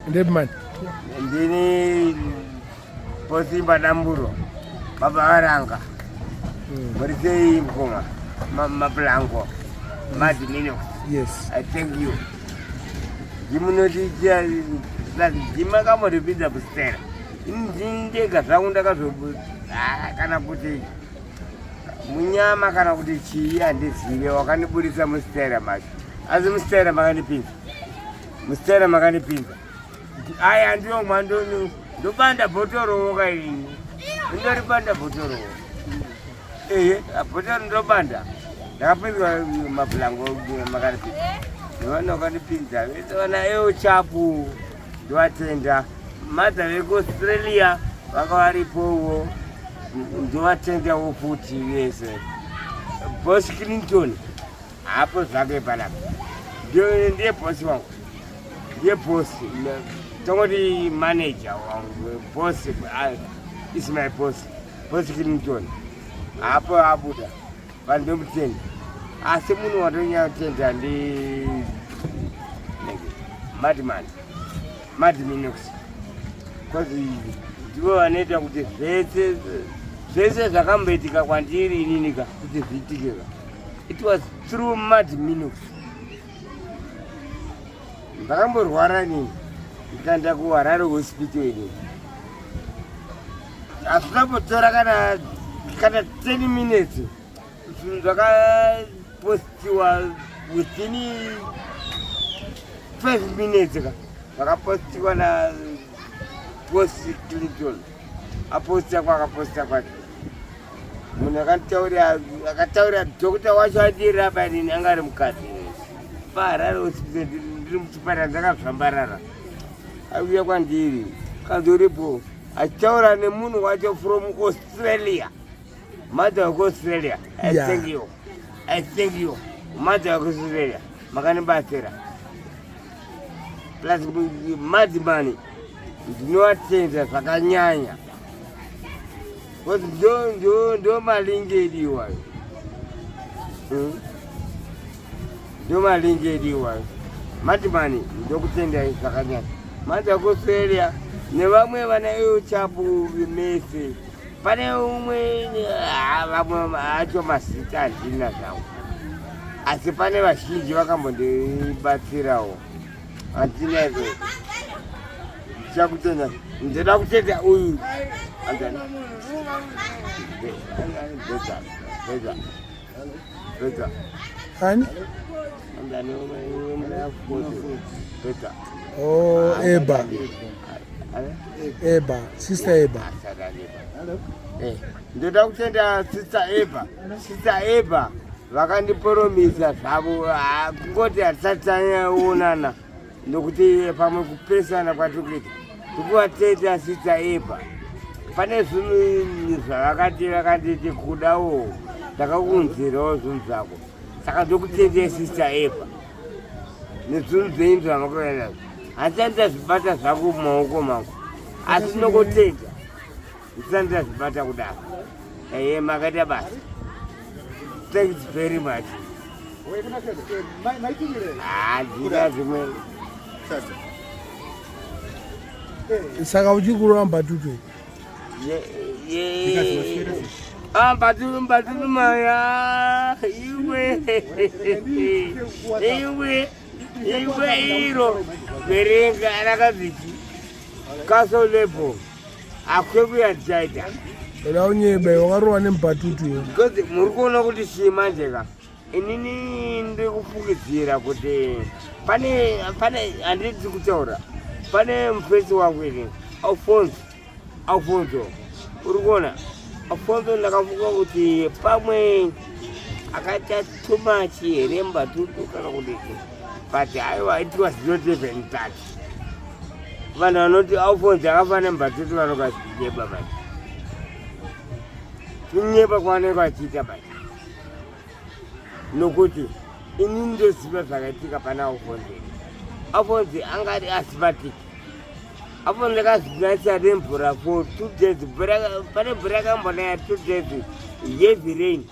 Ndebman. Ndini Posimba Damburo, baba varanga. Muri sei mukoma? Maplango. Mad Minox. Yes. I thank you. Ndimunotiitira ndimakamboripinza kusitera. Ndindega zvangu ndakazo ah, kana kuti munyama kana kuti chii handizive wakandiburitsa musitera macho. Asi musitera makandipinza. Mustera makandipinza. Aya ndiyo mwando ndobanda bhotoro ka ini. Ndoribanda bhotoro. Ehe, bhotoro ndobanda. Ndakapinzwa mapulango makandipinza. Nevana vakandipinza vese vana ewo chapu ndovatenda. Madha vekuAustralia vanga varipowo ndovatendawo futi vese. Boss Clinton hapo zvake panapa ndiye bosi wangu ndiye bosi tongoti manager wangu bosi ah, is my boss boss Clinton hapo abuda vanhu ndomutenda asi munhu watonyanya kutenda ndi madman madminox bcause ndivo vanoita kuti zvese zvese zvakamboitika kwandiri ininika kuti zviitikeka It was through mad minutes. Ndakamborwara nini ndikaenda kuHarare hospital ini. Hazvina kana kana 10 minutes zvinhu zvakapostiwa within 5 minutes ka zvakapostiwa na post Clinton aposta kwakaposta kwake munhu akataurira akataurira dhokota wacho andirapa inini anga ari mukadzi paharare hospital ndiri muchipatara ndakazvambarara auya kwandiri kanzi uripo achitaura nemunhu wacho from Australia mother wekuAustralia I thank you I thank you mother wekuAustralia makandibatsira plus madzimani ndinovatenda zvakanyanya Because ndo ndo ndo malingi edu iwayo. Hmm? Ndo malingi edu iwayo. Madimani ndokutendai zvakanyanya. Manje kuAustralia nevamwe vana iyo chapu mese. Pane umwe ah, vamwe acho mazita handina zvangu. Asi pane vazhinji vakambondibatsirawo. Handina izvo. Ndichakutenda. Ndinoda kutenda uyu. Andani. Beza. Beza. Beza. Ani? Andani Beza. Oh, Eba. Eba, Sister Eba. Eh, ndoda kutenda Sister Eba. Sister Eba vakandiporomisa zvavo ah, kungoti hatisati taonana. Nokuti pamwe kupesana kwatiri kuita tikuvateta sita epa pane zvinhu zvavakati vakanditi kudawo ndakakuunzirawo zvinhu zvako saka ndokutete sista epa nezvinhu zvenyu zvamakuya nazvo handisati ndazvibata zvako mumaoko mangu asi ndokutenda ndisati ndazvibata kudaro eye makaita basa thanks very much handina zvimwe saka uchiri kurova mbatutu ah, mbatutu mbatutu maya iwe iwe iwe iro verenga rakaziti kasolebo akwekuyachaita Oda unyebe wakarowa nemubhatutu iwe. Because muri kuona kuti chii manje ka inini ndiri kufungidzira kuti pane pane handiti kutaura pane mufesi wangu ini Alfonso Alfonso uri kuona Alfonso ndakafunga kuti pamwe akaita too much here mbatutu kana kuti but aiwa it was not even that vanhu vanoti Alfonso akafanira mbatutu vanokazinyeba manje kunyeba kwavanenge vachiita manje nokuti ini ndoziva zvakaitika pana Alfonso Alfonso anga ari asthmatic Alfonso akazinatsa nemvura for 2 days pane mvura yakambonaya 2 days heavy rain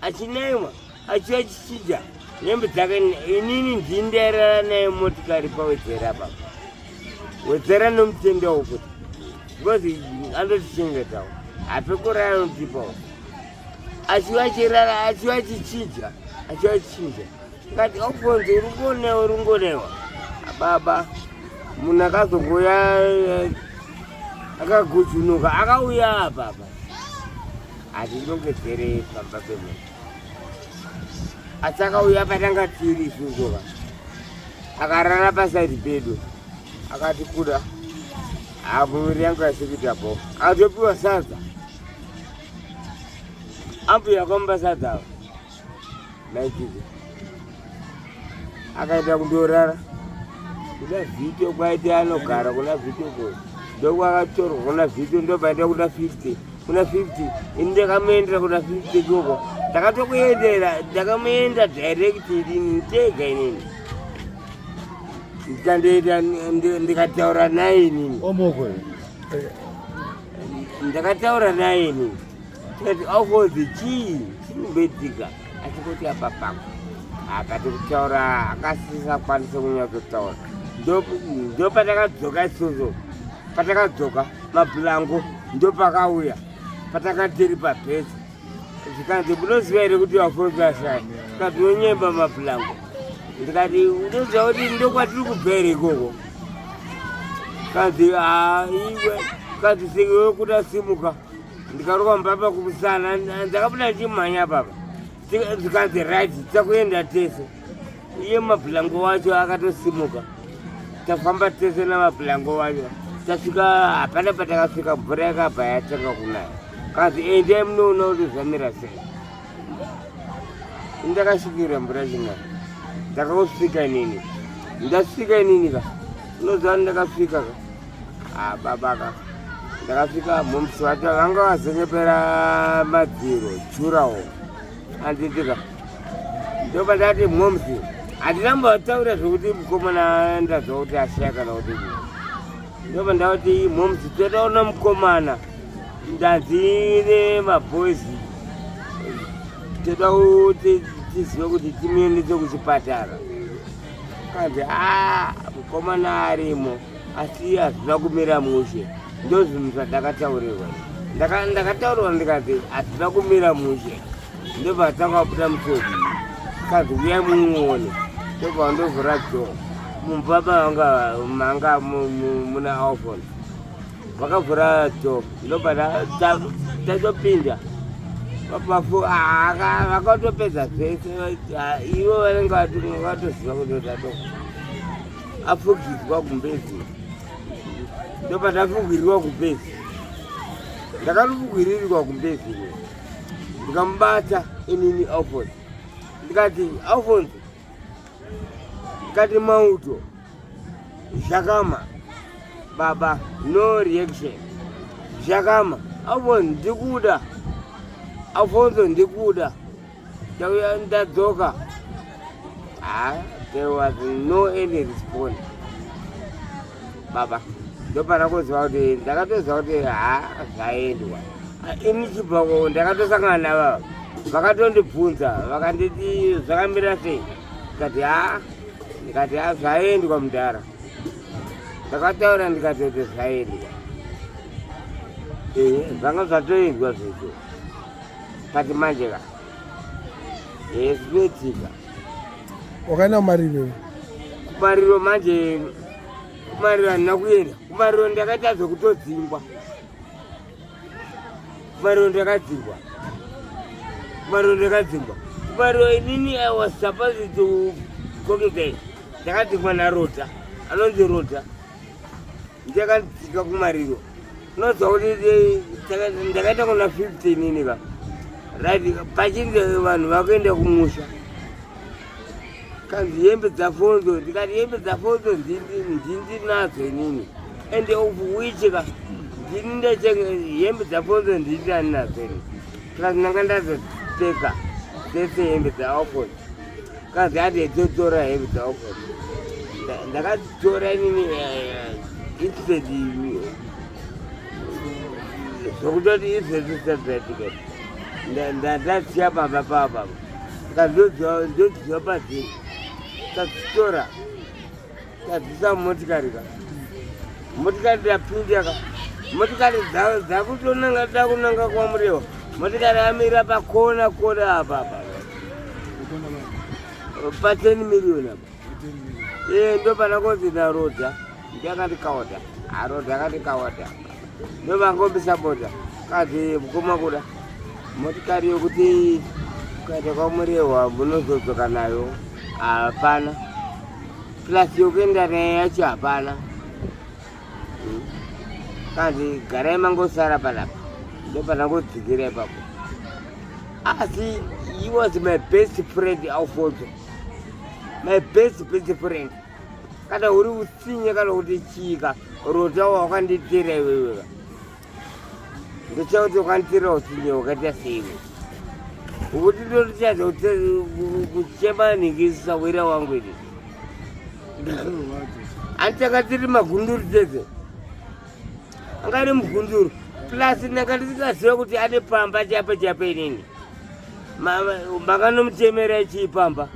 achinaiwa achiya chichinja hembe dzake inini ndini ndairara naye motikari pawedzera apa Wedzera nomutendawo futi because anotichengetawo hapekurara anotipawo achiva achirara achiva achichinja achiva achichinja ngati ofonzi uri kuonewa uri kungonewa baba munhu akazongouya eh, akagujunuka akauya apa apa hatindongedzere pamba pemunhu asi akauya patanga tiri isusuka akarara pasaidi pedu akati kuda muviri yangu yasikuita bo akatopiwa sadza ambuya kwamupa sadza ava maitike akaenda kundorara kuna vhito kwaiti anogara kuna vhito ko ndokwakatorwa kuna vhito ndobvaenda kuna 50 kuna 50 ini ndakamuendera kuna 50 ikoko ndakatokuendera ndakamuenda direct inini ndega inini ndikandoita ndikataura naye inini ndakataura naye inini tikati aukozi chii chinomboitika achingoti apa pako akati kutaura akasisakwanise kunyatsotaura ndopatakadzoka isusu patakadzoka mabhulango ndopakauya patakatiri pabhezi zvikanzi munoziva here kuti vafonzi ashaya tikati unyemba mabhulango ndikati unoziva kuti ndokwatiri kubva here ikoko kanzi iwe kanzi sewe kuda simuka ndikaroka mubaba kumusana ndakabuda ndichimhanya baba zvikanzi right takuenda tese iye mabhulango wacho akatosimuka tafamba tese namabhulango wacho tasvika hapana patakasvika mvura yakabva yatanga kunaya kanzi endai munoona kuti zvamira sei ndakasvikira mvura chinaya ndakangosvika inini ndasvika inini ka unoziva ndakasvika ka ah, baba ka ndakasvika mumsi wacho vanga vazonyepera madziro jurawo anditika ndoba ndati momsi handina mbotaura zvekuti mukomana ndazwa kuti ashaya kana kuti ndoba ndati momsi todaona mukomana ndanzi nemaboys toda kuti tizive kuti timuendese kuchipatara kanzi a mukomana arimo asi hazvina kumira mushe ndozvinhu zvandakataurirwa ndakataurirwa ndikati hazvina kumira mushe ndobva tanga kubuda musodzi kanzi uyai mumuone ndobva ndovhura dho mumba manga manga muna alfon vakavhura dho ndobva tatopinda vakatopedza zvese ivo vanenge vatoziva kuti tato afugidzwa kumbezi ndobva ndafugwirirwa kumbezi ndakatofugwirirwa kumbezi ndikamubata inini alfonso ndikati alfonso ndikati mauto zvakama baba no reaction zvakama alfonso ndikuda alfonso ndikuda ndauya ndadzoka ah, there was no any response baba ndopana kuziva kuti ndakatoziva kuti ha zvaendwa ini chibvako ndakatosangana navava vakatondibvunza vakanditi zvakamira sei ndikati ha ndikati ha zvaendwa mudhara ndakataura ndikatoti zvaendwa ee zvanga zvatoendwa zvese but manje ka ee zvinoitika wakaenda kumariro kumariro manje kumariro handina kuenda kumariro ndakaita zvekutodzingwa kumariro ndakadzingwa kumariro ndakadzingwa kumariro inini i was supposed to go there ndakadzingwa narota anonzi rota ndakadzika kumariro unoziva kuti ndakaita kuna 15 ini ka right pachinzi vanhu vakuenda kumusha kanzi hembe dzafonzo ndikati hembe dzafonzo ndindinadzo inini and of which ka ndini ndachenga hembe dzafonzo ndini andinadzo ini plus ndanga ndazopfeka dzese hembe dzaofonzo kanzi ati dzotora hembe dzaofonzo ndakadzitora inini eh, instead zvokutoti izvezvi zvisati ndasiya pamba papa ndodziva padziri tadzitora tadzisa mumotikari ka Motikari ndapinda ka. Motikari dzakutonanga dakunanga kwaMurewa. Motikari amira pakona kona apa apa. Pa 10 million apa. Eh ndo pana konzi ndarodha. Ndakandikaota. Arodha akandikaota. Ndo vangombisa bota. Kazi mukoma kuda. Motikari yokuti ukaenda kwaMurewa munozodzoka nayo hapana. Plus yokuenda nayo yacho hapana. Kanzi garai mangosara panapa. Ndopanangodzikira ipapo. Asi he was my best friend Alfonso. My best best friend. Kana uri utsinye kana kuti chika rota wakanditira iwewe. Ndocha kuti wakanditira utsinye wakaita sei. Ukuti ndotichaza kuchema ningisa wira wangu ini. Anti tiri magunduru tese. Anga ari mugunduru. Plus ndanga ndisingaziva kuti ane pamba chapa chapa inini. Makanomuchemera chii pamba?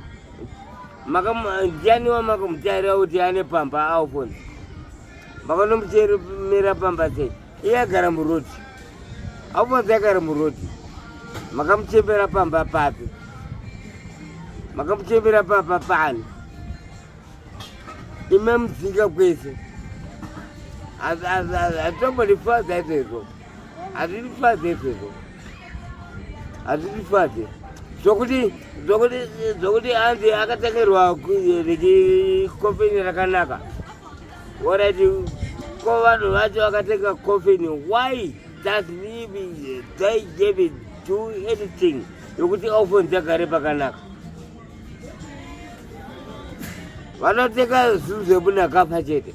Ndiani wamakamutaurira kuti ane pamba Alfonso? Makanomuchemera pamba sei? Iye agara murodi. Alfonso agara murodi. Makamuchemera pamba papi? Makamuchemera pamba pani? Ime mudzinga kwese. Hatombondifadza izvezvo. Hazvindifadze izvezvo. Hazvindifadze. Zvokuti zvokuti zvokuti anzi akatengerwa kofini rakanaka. Alright, ko vanhu vacho vakatenga kofini why does they even do anything yokuti Alfonso agare pakanaka? Vanotenga zvinhu zvemunhu akafa chete.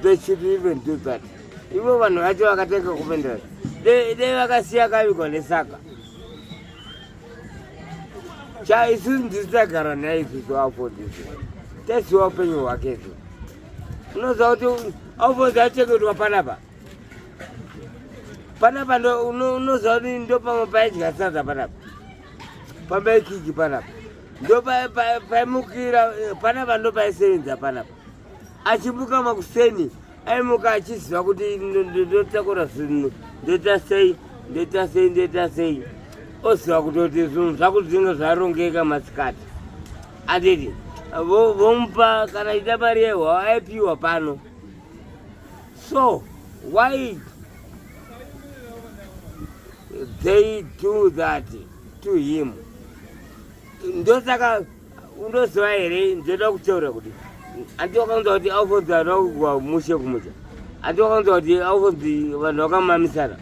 They should even do that. Ivo vanhu vacho vakatenga kofini dei vakasiya kavigwa nesaka. Cha isusu ndisu tagara naye isusu Alfonso. Taziva upenyu hwake isu. Unoziva kuti Alfonso achengetwa panapa. Panapa unoziva kuti ndo pamwe paidya sadza panapa. Pamaikiki panapa. Ndo paimukira panapa ndo paisevenza panapa. Achimuka makuseni aimuka achiziva kuti ndotakura zvinhu ndoita sei ndoita sei ndoita sei oziva kutoti zvinhu zvako zvinenge zvarongeka masikati atiti vomupa kana ida mari yehwa aipiwa pano so why they do that to him ndosaka unoziva here ndoda kutaura kuti andi wakaunza kuti Alfonso anokuwa mushe kumusha andi wakaunza kuti Alfonso vanhu vakamamisana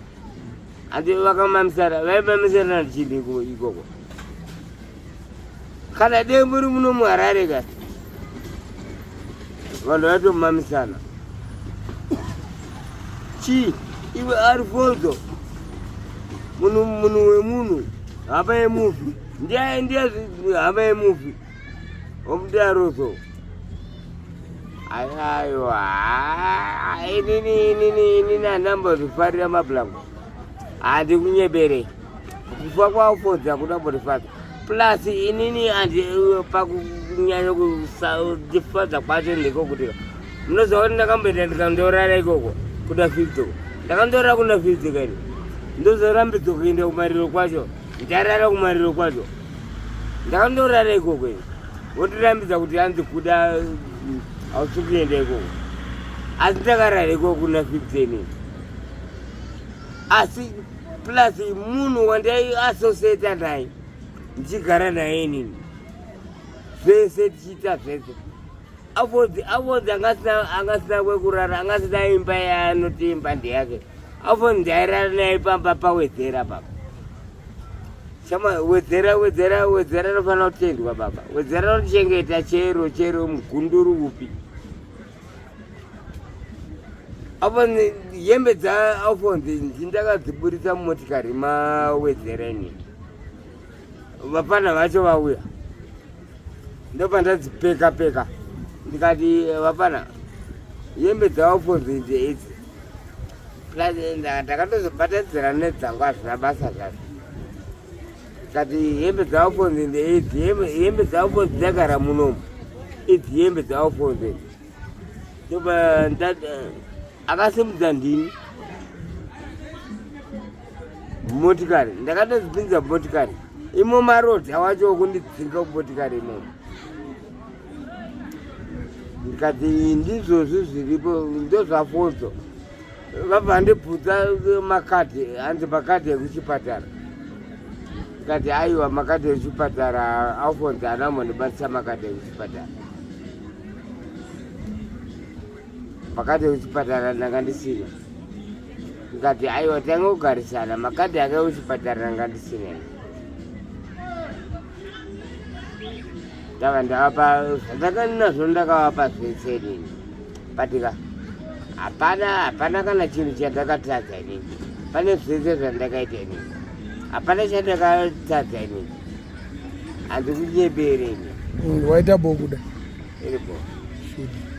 andi vakamamisana vaimamisana chini ikoko kana dei muri muno muHarare ka vanhu vatomamisana chii iwe Alfonso munhu munhu wemunhu hama yemufi ndiye ndiye hama yemufi omudaroso aiwa inini inini inini handambozvifarira mablango handikunyebere kufa kwaAlfonso hakuna mbondifadza plus inini handi pakunyanya kundifadza kwacho ndiko kuti munoziva kuti ndakamboenda ndikandorara ikoko kuna 50 ndakandorara kuna 50 kaini ndozorambidzwa kuenda kumariro kwacho ndarara kumariro kwacho ndakandorara ikoko ini votirambidza kuti hanzi kuda hausi kuenda ikoko asi ndakarara ikoko kuna 15 asi plus munhu wandaiasoseta naye ndichigara naye inini zvese tichiita zvese Alfonso Alfonso angasina kwekurara angasina imba yaanoti imba ndeyake Alfonso ndairara naye pamba pawedzera baba chama wedzera wedzera wedzera anofanira kutendwa baba wedzera anochengeta chero chero mugunduru upi Alfonso hembe dzaAlfonso ndindakadziburitsa mumotikari mawedzera inini vapana vacho vauya ndopandadzipeka peka ndikati vapana hembe dzaAlfonso idzi plus ndakatozobatanidzira nedzangu hazvina basa zvazvo kati hembe dzaAlfonso ndeidzi hembe dzaAlfonso dzagara munomu idzi hembe dzaAlfonso idzi. Ndobva akasimudza ndini motikari, ndakatozipinza motikari imo, marodha wacho okundidzinga kumotikari imomo. Ndikati ndizvozvi zviripo, ndozvafonzo. Vabva ndibvunza makadhi, hanzi makadhi ekuchipatara. Ndikati aiwa, makadhi ekuchipatara Alfonso anambondibatisa makadhi ekuchipatara. Makadhi ekuchipatara ndanga ndisina. Ndikati aiwa, tanga kugarisana, makadhi ake ekuchipatara ndanga ndisina. Ndava ndavapa zvandanga ndakavapa zvese inini, patika hapana hapana kana chinhu chandakatadza inini pane zvese zvandakaita inini. Hapana chandakatadza inini, handikunyebere ini. Waita bo kuda. Iripo. Shudi.